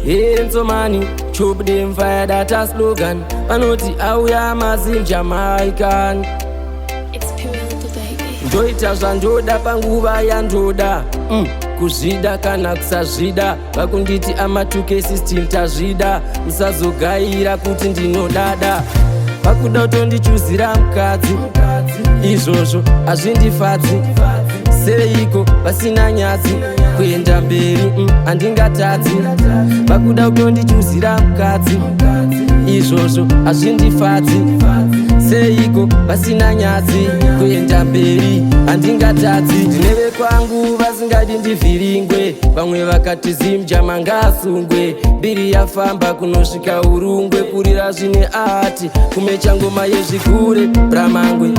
Enzomani chop dem fire that a slogan. Vanoti auya maZim Jamaican. It's Pirilda, baby. Ndoita zvandoda panguva yandoda. Kuzvida kana kusazvida, vakunditi amatuke system tazvida. Musazogaira kuti ndinodada. Vakuda kutondichuzira mukadzi, izvozvo hazvindifadzi. Seiko vasina nyadzi? Kuenda mberi handingatadzi. Vakuda kutondichuzira mukadzi, izvozvo hazvindifadzi. Seiko vasina nyadzi? Kuenda mberi handingatadzi. Ndineve kwangu vasingadi ndivhiringwe. Vamwe vakati Zimjama ngaasungwe. Mbiri yafamba kunosvika Urungwe. Kurira zvine ati kumechangoma yezvikure bramangwe.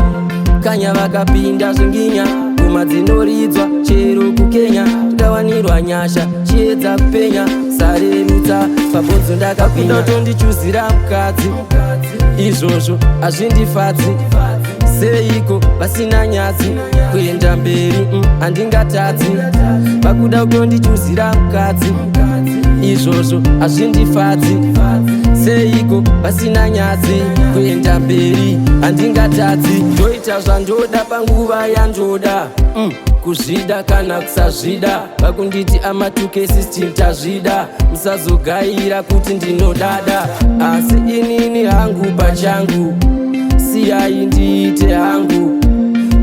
Kanya vakapinda zvinginya. Ngoma dzinoridzwa chero kuKenya. Tikawanirwa nyasha, chiedza kupenya. Sarerutsa pabhonzo ndakapinda. Tondichuzira mukadzi, izvozvo hazvindifadzi. Seiko vasina nyadzi? Kuenda mberi handingatadzi. Vakuda kutondichuzira mukadzi, izvozvo hazvindifadzi. Seiko vasina nyadzi? Kuenda mberi handingatadzi. Ndoita zvandoda panguva yandoda. Kuzvida kana kusazvida, vakunditi amatuke system tazvida. Musazogaira kuti ndinodada, asi inini hangu pachangu. Siyai ndiite hangu,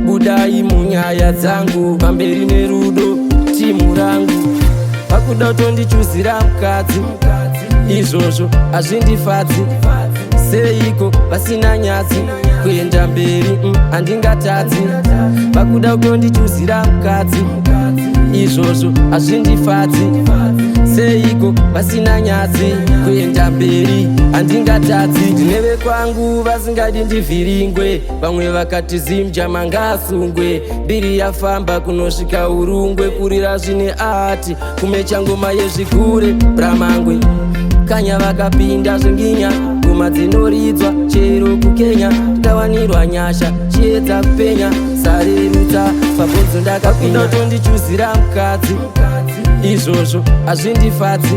budai munyaya dzangu. Pamberi nerudo, timu rangu. Vakuda kutondichuzira mukadzi, izvozvo hazvindifadzi. Seiko vasina nyadzi? Kuenda mberi handingatadzi. Vakuda kutondichuzira mukadzi, izvozvo hazvindifadzi. Seiko vasina nyadzi? Kuenda mberi handingatadzi. Ndineve kwangu vasingadi ndivhiringwe. Vamwe vakati Zimjama ngaasungwe. Mbiri yafamba kunosvika Urungwe. Kurira zvine ati kumechangoma yezvikure bramangwe. Kanya vakapinda zvinginya. Ngoma dzinoridzwa chero kuKenya. Tikawanirwa nyasha, chiedza kupenya. Sarerutsa pabhonzo ndakapinda. Tondichuzira mukadzi, izvozvo hazvindifadzi.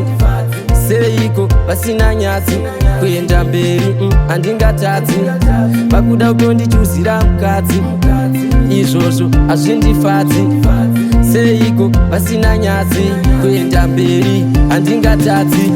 Seiko vasina nyadzi? Kuenda mberi handingatadzi. Vakuda kutondichuzira mukadzi, izvozvo hazvindifadzi. Seiko vasina nyadzi? Kuenda mberi handingatadzi.